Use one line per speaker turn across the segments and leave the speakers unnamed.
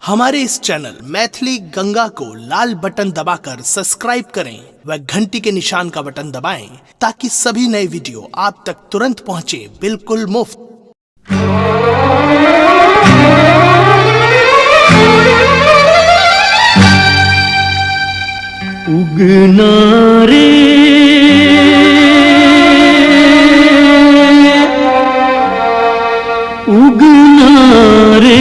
हमारे इस चैनल मैथिली गंगा को लाल बटन दबाकर सब्सक्राइब करें व घंटी के निशान का बटन दबाएं ताकि सभी नए वीडियो आप तक तुरंत पहुंचे बिल्कुल मुफ्त।
उगना रे उगना रे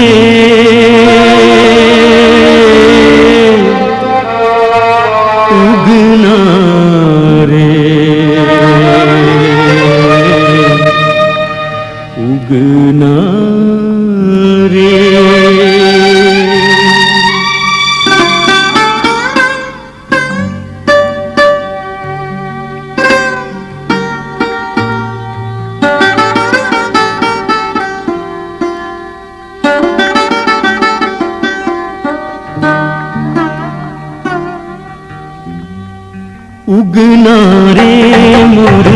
उगना रे उगना रे। उगना रे मोर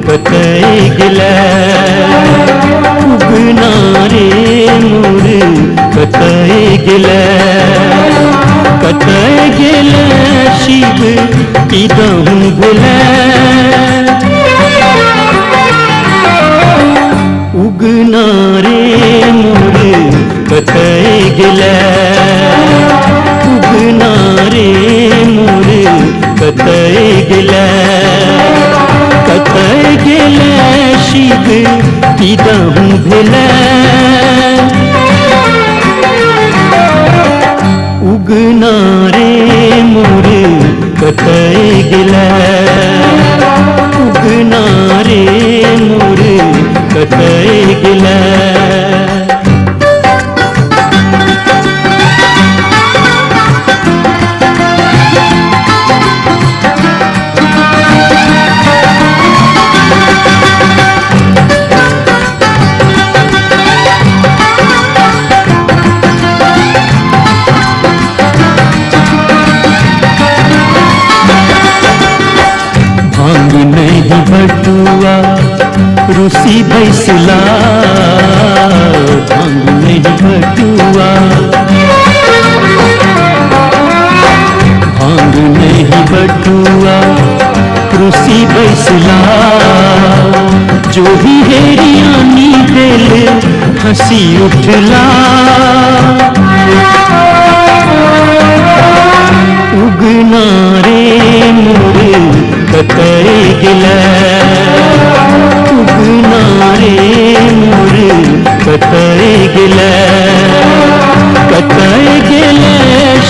कतय गेलै, उगना रे मोर कतय गेलै, कतय गेलै शिव किदहुँ भेलै। उगना रे मोर कतय गेलै, उगना रे मोर कतय गेलै, कतय गेलै शिव किदहुँ भेलै। उगना रे मोर कतय गेलै, उगना रे मोर कतय गेलै। भांग नहीं बटुआ रूसी बैसला, भांग नहीं बटुआ, भांग नहीं बटुआ रूसी बैसला। जो भी हेरियानी दिल हंसी उठला। उगना रे मोर कतय गेलै, उगना रे मोर कतय गेलै, कतय गेलै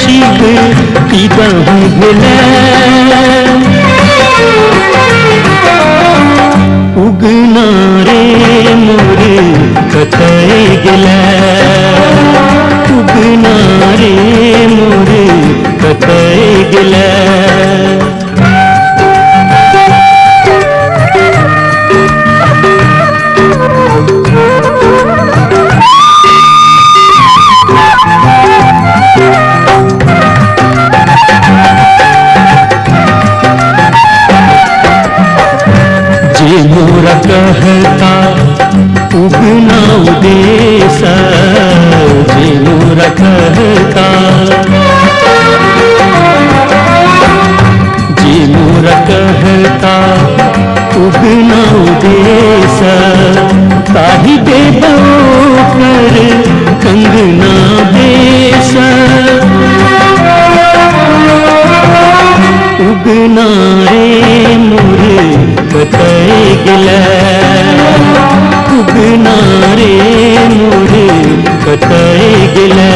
शिव किदहुँ भेलै। उगना रे मोर कतय गेलै, उगना रे मोर कतय गेलै। जे मोरा कहता उगना उदेस, जे मोरा कहता, जे मोरा कहता उगना उदेस। ताही देबो कर कंगना बेस। उगना रे मोर कतय गेलै, उगना रे मोर कतय गेलै,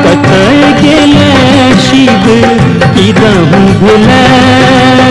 कतय गेलै शिव किदहुँ भेलै।